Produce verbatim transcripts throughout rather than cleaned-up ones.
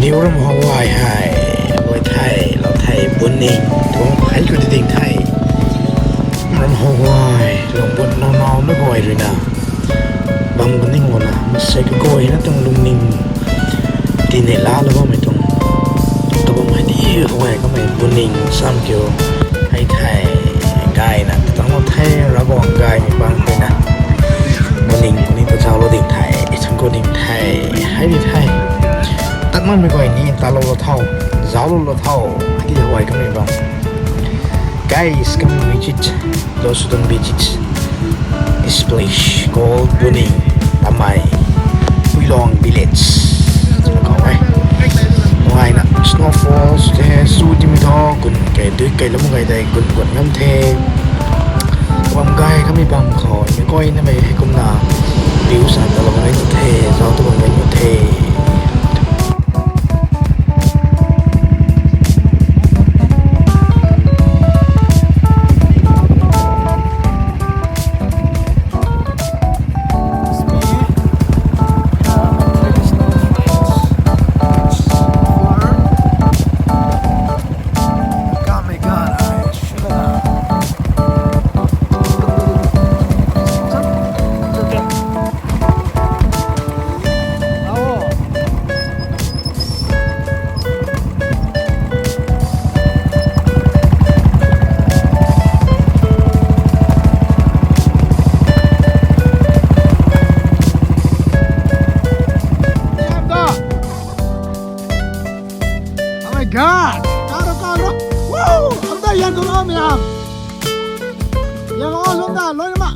Iu ram how guay hei, luai thei, lau thei, buning, tuang phey khou ti ding thei. Ram how guay, lung but nau nau na guay rui na. Bam kaning guana, masei kaguay na tuang lungning. Ti nei la lou bammei tuang. Kabam hei ti how guay kamei buning sam kiu. Hei thei, gayna, tatang lou thei, Ravguangc gaymei bang tei na. Buning, buning ta zauc lou ding thei, thang khou ding thei, hei di thei. Tatmakmei guay ni, ta lou lou thau, zauc lou lou thau, hei ti how guay kamei bam. Guys, come and visit. Those who don't visit this place called Buning, Tamei, Puilong village. Khou e. Nuaina snowfalls the su timi tho kun ke dui ke lam gai dai kun kun ngam the. Bam gay kami bam khou ni koi na mei hei kumna view sa ta lou gai nu the, zauc tu bam gai nu the. Oh my God! Karo, karo! Woo! Amda yan dolo, miyam! Yan dolo, lungda, loi nama!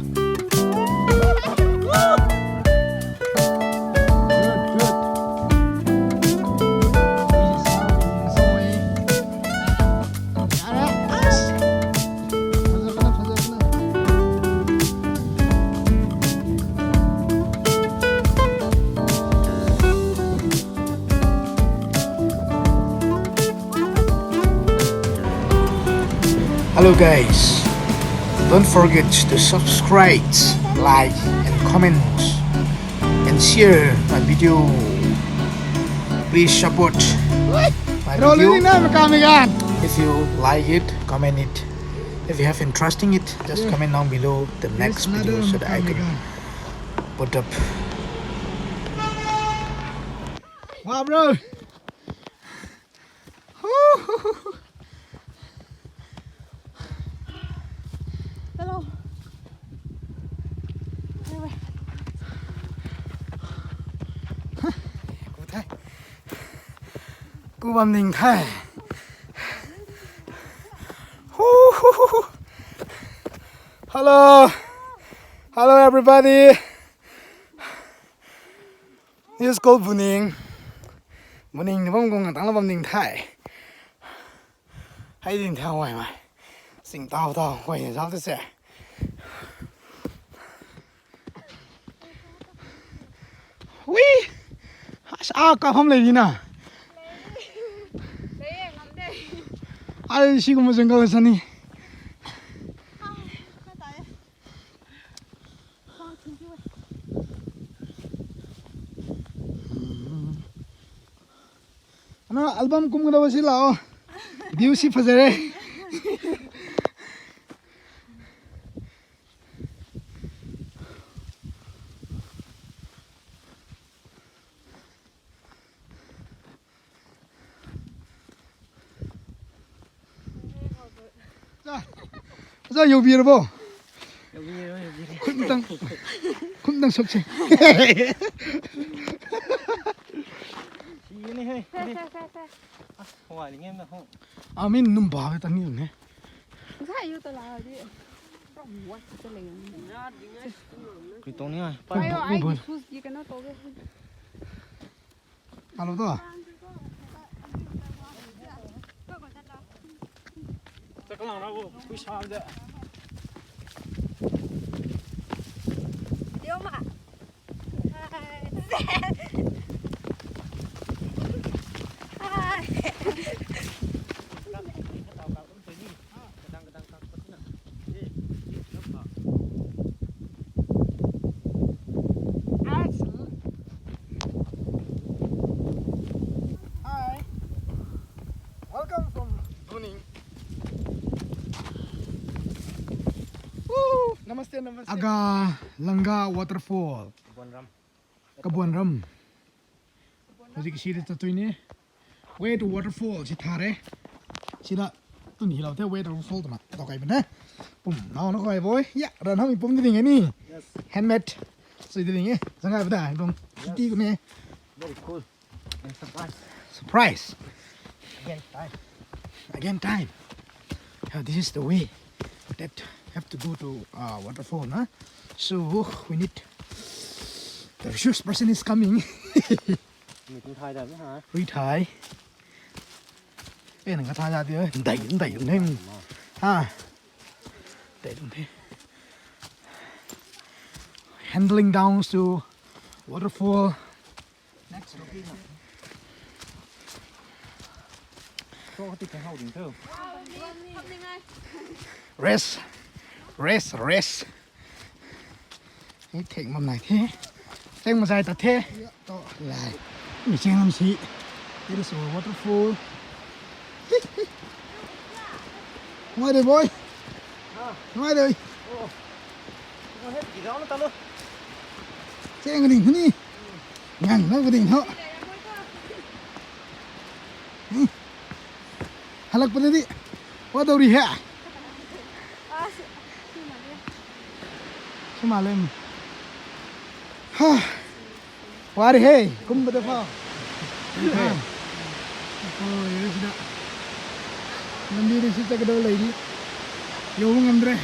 Good, good. Hello guys, don't forget to subscribe, like and comment and share my video. Please support my video. If you like it, comment it. If you have interesting it, just comment down below the next video so that I can put up. Wow, bro. Hello. Ku the. Ku bam ning the. Hello. Hello, everybody. This is called Buning. Buning ni bam kung tang la bam ning the. Hei ding the, uai mai. Sing tau tau, uai ni zauc te se. Ui! As a ka ham le ni na. Ai, si kum jungle sa ni. Ana album kum ka da si lao. View si phazare. Za, za, yobi ra bo. Yobi ra, yobi ra. Khum tang, khum tang sok se. Si ni he. Sa, sa, sa, sa. As, hwa ni ngam na ho. Amin num ba ta ni ne. Sa yu ta la di. What ta le. Kui tong ni ai. Ayo, ai di sus di ka na to ge. Hello to. Chaklang ra bo, pui sa de. Yo ma. Hi. Hi. Aga Langa Waterfall. Kabuan ram. Huziki si de tatui ni. Way to waterfall si thare. Sina tun hi lau the way to waterfall tuna. Tau kai bana. Pum nau na kai boy. Ya, ran hami pum ding ni. Yes. Handmade. So ding e. Zangai bada dong. Yes. Ti kune. Very cool. And surprise. Surprise. Again time. Again time. Yeah, this is the way that have to go to uh, waterfall, na. So we need the resource person is coming. Meeting thai da ha. Rui thai. Eh, nang ka thai da dia. Dai dai dai. Ha. Dai dai. Handling down to waterfall. Next location. So, hati kang hau ding tho. Rest. Rest, rest. Hei theng bam nai the. Theng mazai ta the. Lai. Mi cheng lam si. It is a waterfall. Why the boy? Ngai de. Cheng ka ding ni. Ngang na ka ding ho. Halak pa di. Wa dau ri ha. Sima lem. Ha. Wa ri he. Kum ba da pha. Ha. Oh, ye sida. Lambi ri si ta ka dau lei di. Yo ngam dre.